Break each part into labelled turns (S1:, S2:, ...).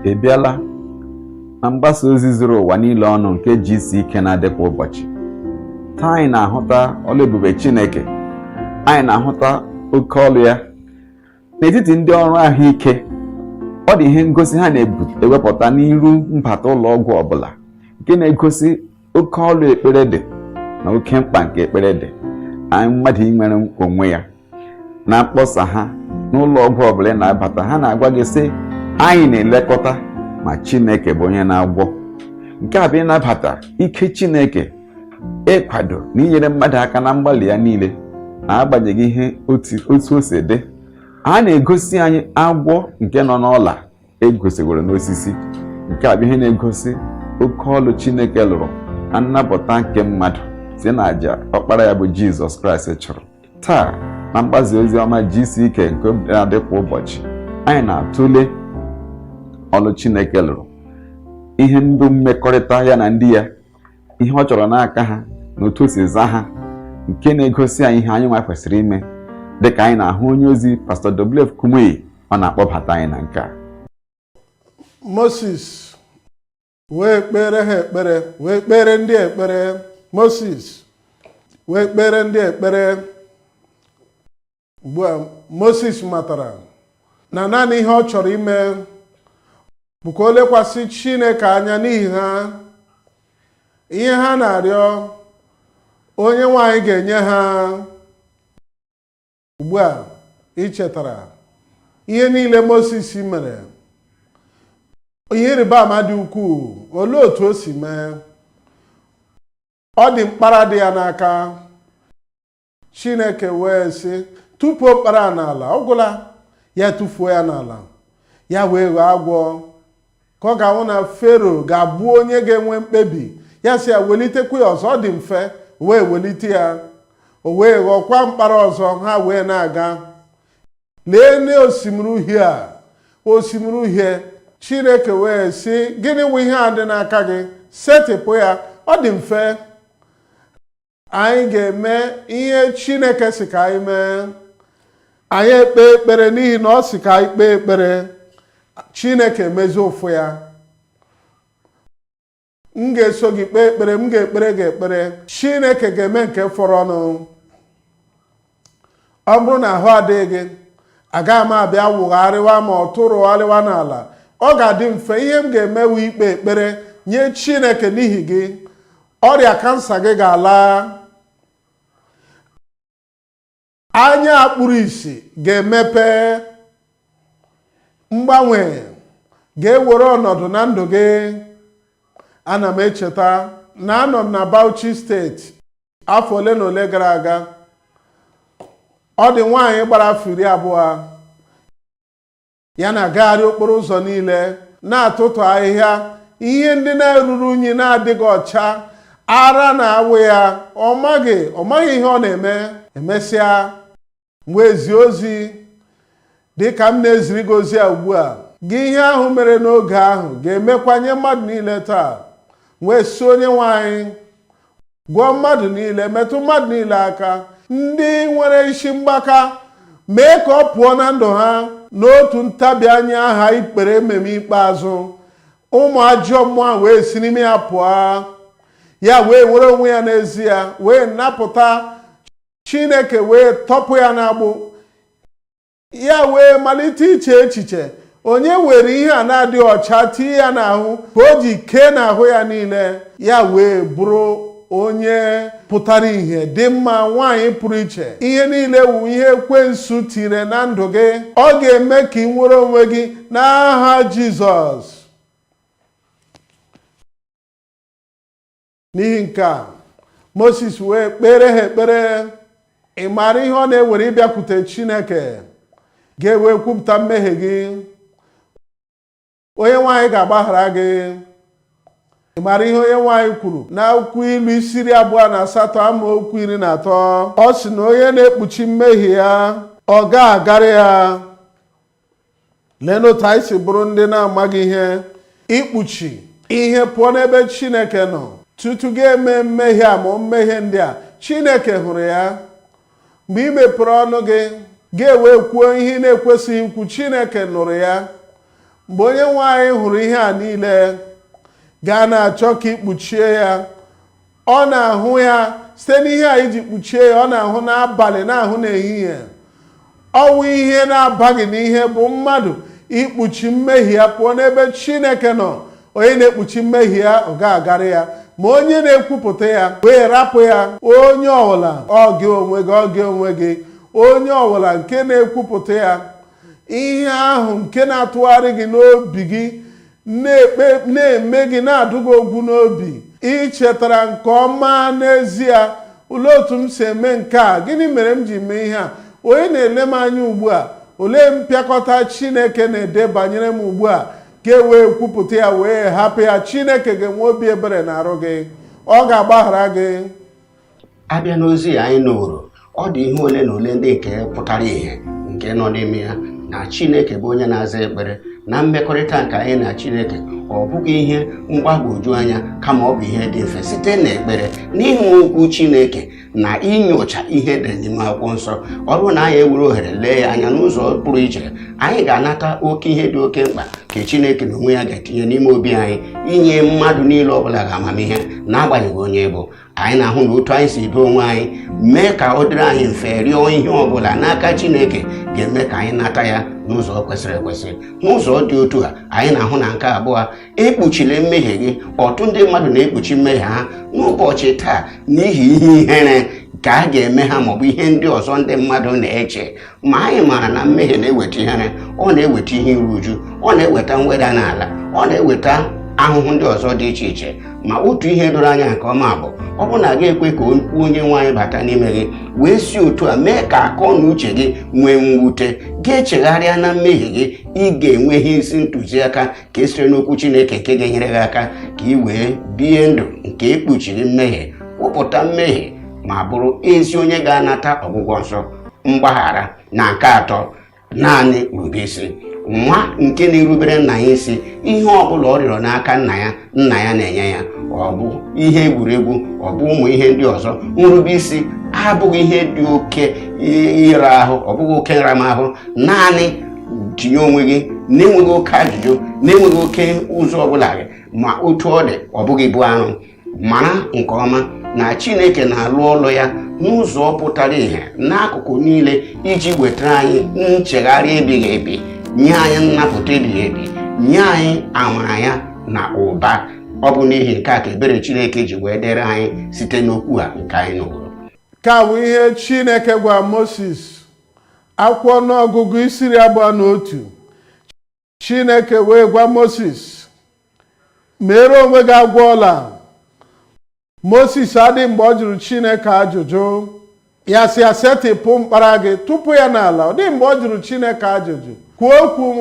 S1: Ị bịala na mgbasa ozi zuru ụwa niile ọnụ nke GCK na-adị kwa ụbọchị. Taa anyị na-ahụta ọlụ ebube Chineke. Anyị na-ahụta oke ọlụ ya n'etiti ndị ọrụ ahụike. Ọ dị ihe ngosi ha na-ewepụta n'iru mbata ụlọ ọgwụ ọbụla nke na-egosi oke ọlụ ekpere dị na oke mkpa nke ekpere dị anyị mmadụ inwere onwe ya. Na mkpọsa ha n'ụlọ ọgwụ ọbụla ị na-abata, ha na-agwa gị sị, anyị na-elekọta, ma Chineke bụ onye na-agwọ. Nke a bụ ịnabata ike Chineke ịkwado na inyere mmadụ aka na mgbalị ya niile, na-agbanyeghị ihe otu o si dị. A na-egosi anyị agwọ nke nọ n'ọla egosiworo n'osisi. Nke a bụ ihe na-egosi oke ọlụ Chineke lụrụ na nnapụta nke mmadụ site na àjà ọkpara ya bụ Jizọs Kraịst chụrụ. Taa na mgbasa ozi ọma GCK nke na-adị kwa ụbọchị, anyị na-atụle ọlụ Chineke lụrụ, ihe ndụ mmekọrịta ya na ndị ya, ihe ọ chọrọ n'aka ha na otu o si zaa ha, nke na-egosi anyị ihe anyị nwa kwesịrị ime, dịka anyị na-ahụ onye ozi Pastọ WF Kumuyi ọ na-akpọbata anyị na nke a.
S2: Moses wee kpere ha ekpere, wee kpere ndị ekpere. Moses wee kpere ndị ekpere. Ugbu a Moses matara na naanị ihe ọ chọrọ ime bụ ka o lekwasị Chineke anya n'ihi ha. Ihe ha na-arịọ, onye nwe anyị ga-enye ha. Ugbu a ị chetara ihe niile Moses mere, ihe ịrịba ama dị ukwuu. Olee otu o si mee? Ọ dị mkpara dị ya n'aka. Chineke wee sị, tụpuo mkpara n'ala. Ọ gwụla, ya tụfuo ya n'ala, ya wee ghọọ agwọ. Ka ọ ga-ahụ na Fero ga-abụ onye ga-enwe mkpebi, ya sị ya welitekwa ya ọzọ. Ọ dị mfe, wee welite ya, o wee ghọkwa mkpara ọzọ. Ha wee na-aga. Lee n'osimiri uhie a, osimiri uhie. Chineke wee sị, gịnị wụ ihe a dị n'aka gị? Setịpụ ya. Ọ dị mfe. Anyị ga-eme ihe Chineke sị ka anyị mee. Anyị ekpe ekpere n'ihi na ọ sị ka anyị kpee ekpere. Chineke emezie ụfụ ya. M ga-eso gị kpee ekpere, m ga-ekpere gị ekpere. Chineke ga-eme nke fọrọ ọnụ. Ọ bụrụ na ahụ adịghị gị, agaghị m abịa wụgharịwa ma ọ tụrụgharịwa n'ala. Ọ ga-adị mfe. Ihe m ga-eme wụ ikpe ekpere nye Chineke n'ihi gị. Ọrịa kansa gị ga-ala, anya kpuru isi ga-emepe, mgbanwe ga-ewere ọnọdụ na ndụ gị. Ana m echeta na anọ m na Bauchi steeti afọ ole na ole gara aga. Ọ dị nwaanyị gbara afọ 20, ya na-agagharị okporo ụzọ niile na-atụtụ ahịhịa, ihe ndị na-eruru unyi, na-adịghị ọcha. Ara na-awụ ya. Ọ maghị ihe ọ na-eme. Emesịa, mgbe ezi ozi dị ka m na-eziri gị ozi a ugbu a, gị ihe ahụ mere n'oge ahụ ga-emekwa nye mmadụ niile taa. Wee sị, onye nwe anyị, gwọọ mmadụ niile, metụ mmadụ niile aka, ndị nwere isi mgbaka, mee ka ọ pụọ na ndụ ha. N'otu ntabi anya aha ikpere ememe ikpeazụ, ụmụ ajọ mmụọ wee si n'ime ya pụọ. Ya wee were onwe ya n'ezie wee napụta. Chineke wee tọpụ ya n'agbụ. Ya wee malite iche echiche, onye were ihe a na-adịghị ọcha tie ya n'ahụ ka o ji kee n'ahụ ya niile. Ya wee bụrụ onye pụtara ìhè, dị mma, nwaanyị pụrụ iche. Ihe niile wụ ihe ekwensu tire na ndụ gị, ọ ga-eme ka ị nwere onwe gị n'aha Jizọs. N'ihi nke a, Moses wee kpere ha ekpere. Ị maara ihe ọ na-ewere ịbịakwute Chineke, ga-ewe kwupụta mmehie gị, onye nwe anyị ga-agbaghara gị. Ị maara ihe onye nwe anyị kwuru na akwụkwọ Ilu isi 28 amaokwu 13? Ọ sị na onye na-ekpuchi mmehie ya, ọ ga-agara ya. Lee n'otu anyị si bụrụ ndị na-amaghị ihe, ikpuchi ihe pụọ n'ebe Chineke nọ. Tutu gị eme mmehie a ma mmehie ndị a, Chineke hụrụ ya. Mgbe ị mepere ọnụ gị, ga-ewe kwuo ihe ị na-ekwesịghị ikwu, Chineke nụrụ ya. Mgbe onye nwe anyị hụrụ ihe a niile, gaa na-achọ ka ị kpuchie ya. Ọ na-ahụ ya site n'ihe a iji kpuchie ya. Ọ na-ahụ n'abalị, na-ahụ n'ehihie. Ọwụ ihe na-abaghị n'ihe bụ mmadụ ikpuchi mmehie ya pụọ n'ebe Chineke nọ. Onye na-ekpuchi mmehie ya, ọ ga-agara ya, ma onye na-ekwupụta ya wee rapụ ya. Onye ọbụla, ọ gị onwe gị, ọ gị onwe gị, onye ọbụla nke na-ekwupụta ya, ihe ahụ nke na-atụgharị gị n'obi gị, na-ekpe, na-eme gị, na-adụ gị ogwu n'obi, ị chetara nke ọma n'ezie: olee otu m si eme nke a? Gịnị mere m ji mee ihe a? Onye na-ele m anya ugbu a? Olee mpịakọta Chineke na-ede banyere m ugbu a? Ka e wee kwupụta ya wee hapụ ya, Chineke ga-enwe obi ebere na-arụ gị, ọ ga-agbaghara gị.
S3: Abịa n'ozi anyị nụrụ, ọ dị ihe ole na ole ndị nke pụtara ìhè nke nọ n'ime ya, na Chineke bụ onye na-aza ekpere, na mmekọrịta nke anyị na Chineke ọ bụghị ihe mgbagwoju anya, kama ọ bụ ihe dị mfe site n'ekpere, n'ịhụ okwu Chineke na inyocha ihe dị n'ime akwụkwọ nsọ. Ọ bụrụ na anyị ewere ohere lee ya anya n'ụzọ pụrụ iche, anyị ga-anata oke ihe dị oke mkpa ka Chineke na onwe ya ga-etinye n'ime obi anyị, inye mmadụ niile ọbụla ga-amamihe, n'agbanyeghị onye bụ anyị. Na-ahụ na otu anyị si doo onwe anyị, mee ka ọ dịrị anyị mfe rịọ ihe ọbụla n'aka Chineke, ga-eme ka anyị nata ya n'ụzọ kwesịrị ekwesị. N'ụzọ dị otu a, anyị na-ahụ na nke abụọ, ekpuchile mmehie gị. Ọtụtụ ndị mmadụ na-ekpuchi mmehie ha n'ụbọchị taa n'ihi ihe ihere ka a ga-eme ha, maọbụ ihe ndị ọzọ ndị mmadụ na-eche. Ma anyị maara na mmehie na-eweta ihere, ọ na-eweta ihe iru uju, ọ na-eweta mweda n'ala, ọ na-eweta ahụhụ ndị ọzọ dị iche iche. Ma otu ihe doro anya nke ọma bụ, ọ bụrụ na gị ekwe ka okwu onye nwaanyị bata n'ime gị, wee si otu a mee ka akọ na uche gị nwee mwute, gị echegharịa na mmehie gị, ị ga-enwe ihe isi ntụziaka ka esitere n'okwu Chineke nke ga-enyere gị aka ka ị wee bie ndụ nke ekpuchiri mmehie, kwupụta mmehie, ma bụrụ ezi onye ga-anata ọgwụgwọ nsọ, mgbaghara. Na nke atọ, naanị rube isi. Nwa nke na-erubere nna ya isi, ihe ọ bụla ọ rịọrọ n'aka nna ya, nna ya na-enye ya. Ọ bụ ihe egwuregwu, ọ bụ ụmụ ihe ndị ọzọ. Nrube isi abụghị ihe dị oke ịra ahụ, ọ bụghị oke nramahụ. Naanị tinye onwe gị na-enweghị oke ajụjụ, na-enweghị oke ụzọ ọbụla gị. Ma otu ọ dị, ọ bụghị ibu arụ. Mara nke ọma na Chineke na-alụ ọlụ ya n'ụzọ pụtara ìhè n'akụkụ niile iji wetara anyị nchegharị ebighị ebi, nye anyị nnapụta ebighị ebi, nye anyị amara ya na ụba. Ọ bụ n'ihi nke a ka ebere Chineke ji wee dere anyị site n'okwu a nke anyị nụrụ.
S2: Ka bụ ihe Chineke gwa Moses. Akwụkwọ ọnụọgụgụ isi 21. Chineke wee gwa Moses, "Mere onwe gị agwọ ọla." Moses adị mgbe ọ jụrụ Chineke ajụjụ. Ya sị ya, "Setịpụ mkpara gị, tụpụ ya n'ala." Ọ dịghị mgbe ọ jụrụ Chineke ajụjụ. "Kwuo okwu m."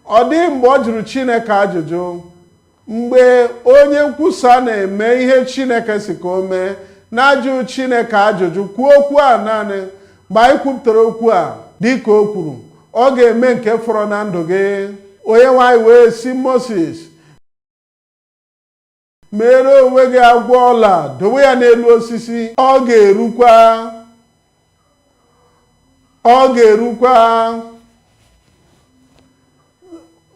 S2: Ọ dịghị mgbe ọ jụrụ Chineke ajụjụ. Mgbe onye nkwusa na-eme ihe Chineke si ka o mee, na-ajụ Chineke ajụjụ, kwuo okwu a naanị, mgbe anyị kwupụtara okwu a dịka o kwuru, ọ ga-eme nke fọrọ na ndụ gị. Onye nwanyị wee sị Moses, "Mere onwe gị agwọ ọla, dowe ya n'elu osisi. Ọ ga-erukwa, ọ ga-erukwa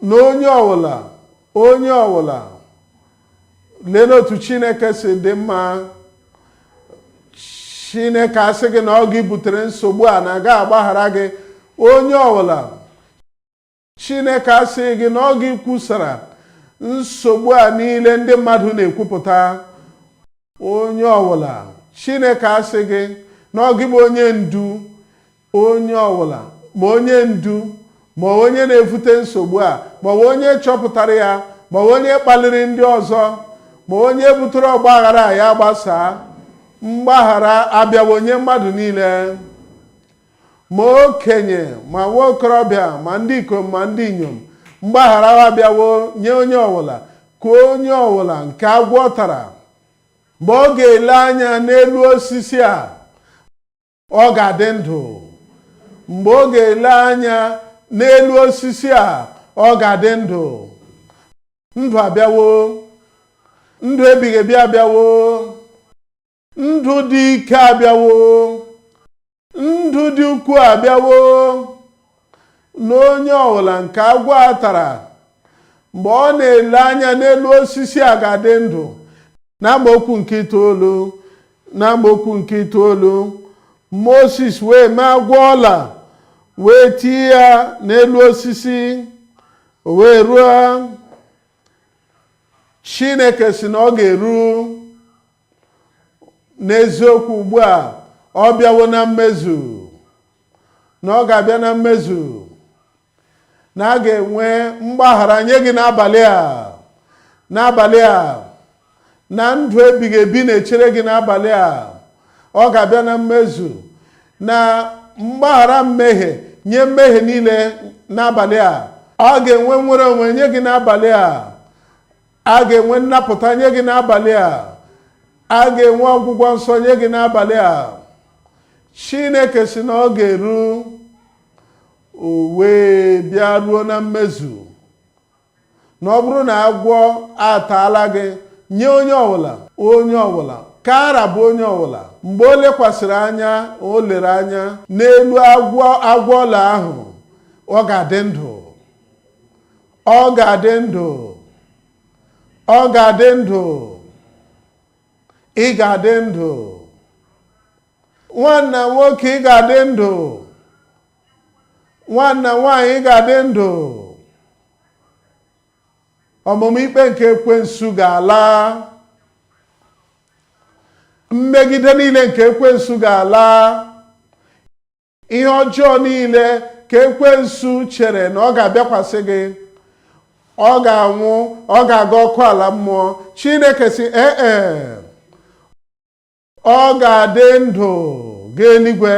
S2: na onye ọbụla, onye ọbụla." Lee n'otu Chineke si dị mma. Chineke asị gị na ọ gị butere nsogbu a, na aga agbaghara gị. Onye ọbụla, Chineke asị gị na ọ gị kwusara nsogbu a niile ndị mmadụ na-ekwupụta. Onye ọbụla, Chineke asị gị na ọ gị bụ onye ndu. Onye ọbụla, ma onye ndu, ma onye na-evute nsogbu a, ma onye chọpụtara ya, ma onye kpaliri ndị ọzọ, ma onye butere ọgba aghara ya gbasaa, mgbaghara abịawo nye mmadụ niile, ma okenye, ma nwa okorobịa, ma ndị ikom, ma ndị inyom. Mgbaghara abịawo nye onye ọbụla. Ka onye ọbụla nke agwọ tara, mgbe ọ ga-ele anya n'elu osisi a, ọ ga-adị ndụ. Mgbe ọ ga-ele anya n'elu osisi a, ọ ga-adị ndụ. Ndụ abịawo, ndụ ebighị ebi abịawo, ndụ dị ike abịawo, ndụ dị ukwuu abịawo. Na onye ọbụla nke agwọ a tara. Mgbe ọ na-ele anya n'elu osisi a ga-adị ndụ. N'amaokwu nke itoolu, n'amaokwu nke itoolu, Moses wee mee agwọ ọla wee tie ya n'elu osisi, o wee ruo. Chineke sị na ọ ga-eru. N'eziokwu, ugbu a ọ bịawo na mmezu, na ọ ga-abịa na mmezu, na a ga-enwe mgbaghara nye gị n'abalị a, n'abalị a, na ndụ ebighị ebi na-echere gị n'abalị a. Ọ ga-abịa na mmezu na mgbaghara mmehie nye mmehie niile n'abalị a. Ọ ga-enwe nnwere onwe nye gị n'abalị a. A ga-enwe nnapụta nye gị n'abalị a. A ga-enwe ọgwụgwọ nsọ nye gị n'abalị a. Chineke sị na ọ ga-eru, o wee bịa ruo na mmezu, na ọ bụrụ na agwọ ataala gị, nye onye ọbụla, onye ọbụla ka ara bụ onye ọbụla, mgbe o lekwasịrị anya, o lere anya n'elu agwọ, agwọ ọla ahụ, ọ ga-adị ndụ, ọ ga-adị ndụ, ọ ga-adị ndụ. Ị ga-adị ndụ, nwanna nwoke, ị ga-adị ndụ, nwanna nwaanyị, ị ga-adị ndụ. Ọmụmụ ikpe nke ekwensu ga-ala, mmegide niile nke ekwensu ga-ala, ihe ọjọọ niile ka ekwensu chere na ọ ga-abịakwasị gị, ọ ga-anwụ, ọ ga-aga ọkụ ala mmụọ, Chineke sị ee, ọ ga-adị ndụ gaa eluigwe.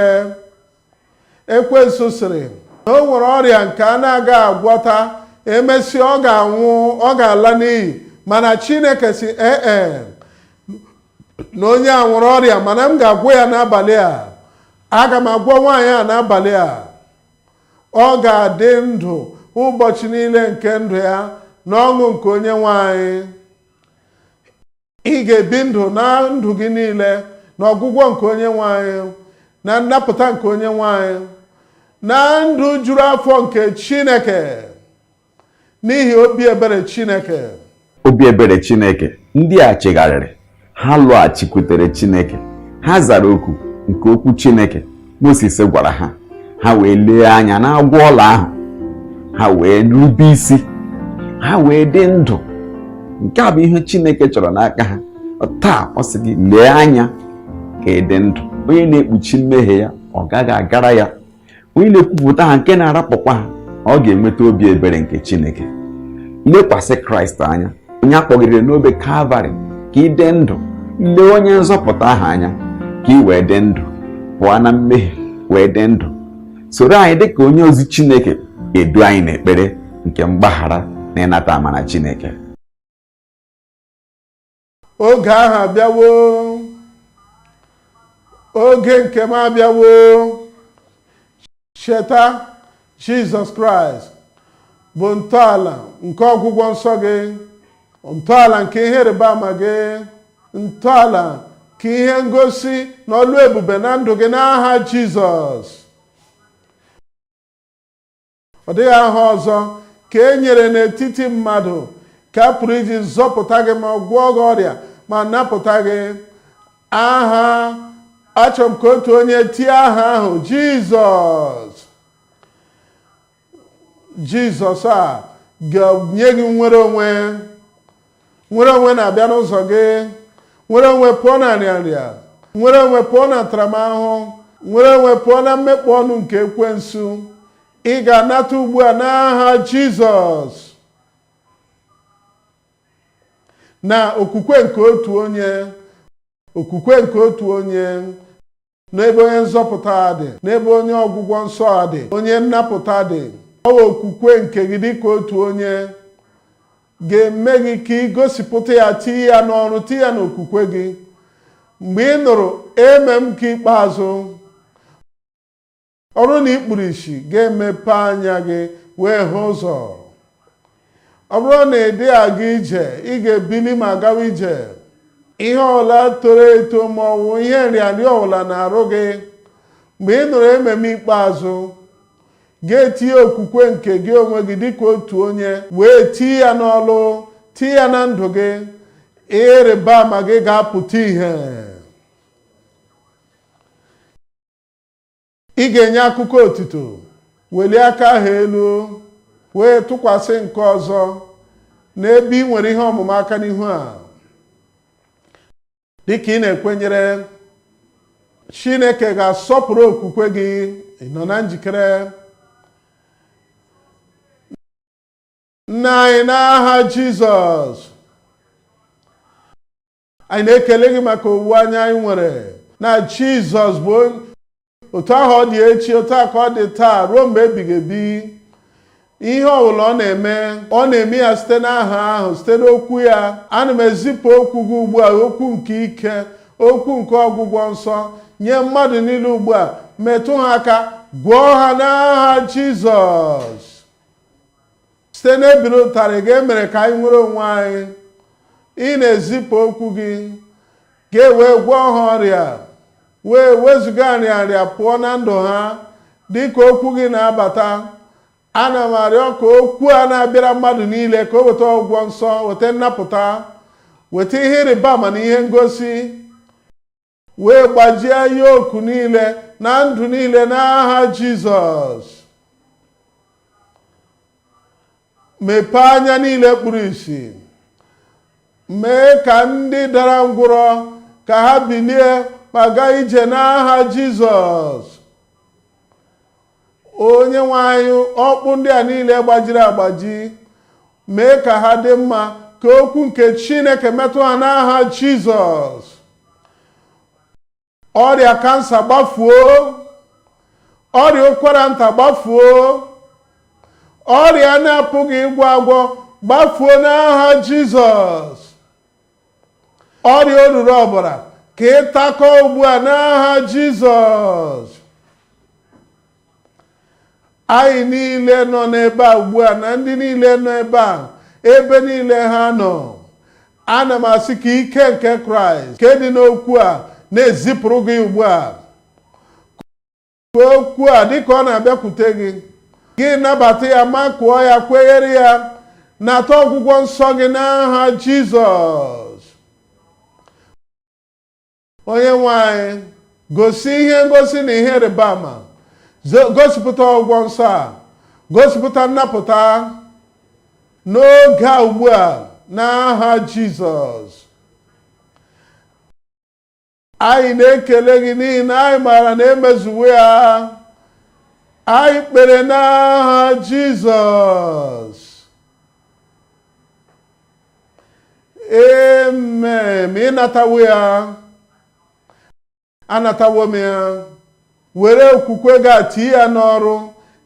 S2: Ekwensu sịrị na o nwere ọrịa nke a na-agaghị agwọta, emesịa ọ ga-anwụ, ọ ga-ala n'iyi, mana Chineke sị ee, na onye a nwere ọrịa, mana m ga-agwọ ya n'abalị a. Aga m agwọ nwaanyị a n'abalị a. Ọ ga-adị ndụ ụbọchị niile nke ndụ ya na ọṅụ nke onye nwe anyị. Ị ga-ebi ndụ na ndụ gị niile na ọgwụgwọ nke onye nwe anyị, na nnapụta nke onye nwe anyị, na ndụ juru afọ nke Chineke, n'ihi obi ebere Chineke.
S1: Obi ebere Chineke. Ndị a chegharịrị, ha lọghachikwutere Chineke, ha zara oku nke okwu Chineke Moses gwara ha. Ha wee lee anya na agwọ ọla ahụ, ha wee rube isi, ha wee dị ndụ. Nke a bụ ihe Chineke chọrọ n'aka ha taa. Ọ sị gị lee anya ka ị dị ndụ. Onye na-ekpuchi mmehie ya, ọ gaghị agara ya. Onye na-ekwupụta ha nke na-arapụkwa ha, ọ ga-enweta obi ebere nke Chineke. Lekwasị Kraịst anya, onye akpọgidere n'obe Kalvarị, ka ị dị ndụ. Lee onye nzọpụta ahụ anya ka ị wee dị ndụ, pụọ na mmehie wee dị ndụ. Soro anyị dịka onye ozi Chineke edu anyị n'ekpere nke mgbaghara na ịnata amara Chineke.
S2: Oge ahụ abịawo, oge nke m abịawo. Cheta, Jizọs Kraịst bụ ntọala nke ọgwụgwọ nsọ gị, ntọala nke ihe ịrịba ama gị, ntọala nke ihe ngosi na ọlụ ebube na ndụ gị n'aha Jizọs. Ọ dịghị aha ọzọ ka e nyere n'etiti mmadụ ka a pụrụ iji zọpụta gị ma gwọọ gị ọrịa ma napụta gị. Aha, achọrọ m ka otu onye tie aha ahụ, Jizọs. Jizọs a ga-enye gị nnwere onwe. Nwere onwe na-abịa n'ụzọ gị, nwere onwe pụọ na nrịanrịa, nwere onwe pụọ na ntaramahụhụ, nwere onwe pụọ na mmekpọ ọnụ nke ekwensu. Ị ga-anata ugbu a n'aha Jizọs. Na okwukwe nke otu onye, okwukwe nke otu onye n'ebe onye nzọpụta dị, n'ebe onye ọgwụgwọ nsọ dị, onye nnapụta dị, ọ bụ okwukwe nke gị dịka otu onye ga-eme gị ka ị gosipụta ya, tinye ya n'ọrụ, tinye ya n'okwukwe gị. Mgbe ị nụrụ amen nke ikpeazụ, ọ bụrụ na ị kpuru isi, ga-emepe anya gị wee hụ ụzọ. Ọ bụrụ na ị dịghị aga ije, ị ga-ebili ma gawa ije. Ihe ọbụla toro eto ma ọ bụ ihe nrịanrịa ọbụla na-arụ gị, mgbe ị nụrụ amen ikpeazụ, Ga-etinye okwukwe nke gị onwe gị dịka otu onye wee tie ya n'ọlụ, tie ya na ndụ gị. Ịrịba ama gị ga-apụta ìhè. Ị ga-enye akụkọ otito, welie aka ahụ elu wee tụkwasị nke ọzọ n'ebe ị nwere ihe ọmụma aka n'ihu a. Dịka ị na-ekwenyere, Chineke ga-asọpụrụ okwukwe gị. Ị nọ na njikere? Nna anyị, n'aha Jizọs, anyị na-ekele gị maka owuwe anya anyị nwere na Jizọs bụ otu ahụ ọ dị echi, otu a ka ọ dị taa, ruo mgbe ebighị ebi. Ihe ọbụla ọ na-eme, ọ na-eme ya site n'aha ahụ, site n'okwu ya. Ana m ezipụ okwu gị ugbu a, okwu nke ike, okwu nke ọgwụgwọ nsọ nye mmadụ niile ugbu a. Metụ ha aka, gwọọ ha n'aha Jizọs. Site n'ebiri ụtarị gị emere ka anyị nwere onwe anyị. Ị na-ezipụ okwu gị ka e wee gwọọ ha ọrịa, wee wezụga nrịanrịa pụọ na ndụ ha. Dịka okwu gị na-abata, ana m arịọ ka okwu a na-abịara mmadụ niile, ka o weta ọgwụgwọ nsọ, weta nnapụta, weta ihe ịrịba ama na ihe ngosi, wee gbajie yoku niile na ndụ niile n'aha Jizọs. Mepee anya niile kpuru ìsì, mee ka ndị dara ngwụrọ ka ha bilie ma gaa ije n'aha Jizọs. Onye nwe anyị, ọkpụ ndị a niile gbajiri agbaji, mee ka ha dị mma, ka okwu nke Chineke metụ ha n'aha Jizọs. Ọrịa kansa gbafuo, ọrịa ụkwara nta gbafuo, ọrịa na-apụghị ịgwọ agwọ gbafuo n'aha Jizọs. Ọrịa oruru ọbara ka ịtakọ ugbu a n'aha Jizọs. Anyị niile nọ n'ebe a ugbu a na ndị niile nọ ebe a, ebe niile ha nọ, ana m asị ka ike nke Kraịst nke dị n'okwu a na-ezipụrụ gị ugbu a. Ka okwu a, dịka ọ na-abịakwute gị, gị nabata ya, makụọ ya, kwenyere ya, nata ọgwụgwọ nsọ gị n'aha Jizọs. Onye nwe anyị, gosi ihe ngosi na ihe ịrịba ama, gosipụta ọgwụgwọ nsọ a, gosipụta nnapụta n'oge a ugbu a n'aha Jizọs. Anyị na-ekele gị n'ihi na anyị maara na emezuwo ya. Anyị kpere n'aha Jizọs, amen. Ị natawo ya? Anatawo m ya. Were okwukwe gị a tii ya n'ọrụ,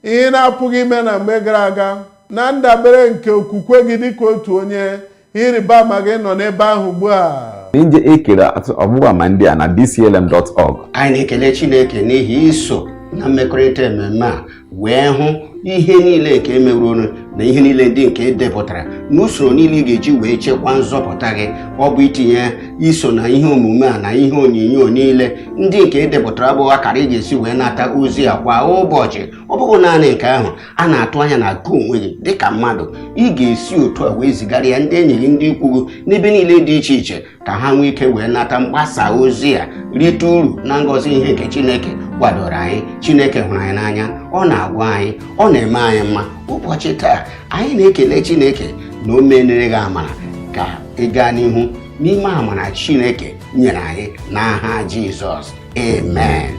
S2: ihe na-apụghị ime na mgbe gara aga, na ndabere nke okwukwe gị dịka otu onye. Ịrịba ama gị nọ n'ebe ahụ ugbu a.
S1: N'ije ekere atụ ọgbụgba ama ndị a na dclm.org.
S3: Anyị na-ekele Chineke n'ihi iso na mmekọrịta ememme a wee hụ ihe niile nke emeworo na ihe niile ndị nke edepụtara n'usoro niile ị ga-eji wee chekwaa nzọpụta gị. Ọ bụ itinye iso na ihe omume a na ihe onyonyo niile ndị nke edepụtara bụ akara ị ga-esi wee nata ozi a kwa ụbọchị. Ọ bụghị naanị nke ahụ, a na-atụ anya na gị onwe gị dịka mmadụ ị ga-esi otu a wee zigara ya ndị enyi gị, ndị ikwu gị n'ebe niile dị iche iche, ka ha nwee ike wee nata mgbasa ozi a, rite uru na ngọzi ihe nke Chineke kwadoro anyị. Chineke hụrụ anyị n'anya, ọ na-agwa anyị, ọ na-eme anyị mma. Ụbọchị taa anyị na-ekele Chineke na o menere gị amara ka ị gaa n'ihu n'ime amara Chineke nyere anyị n'aha Jizọs, amen.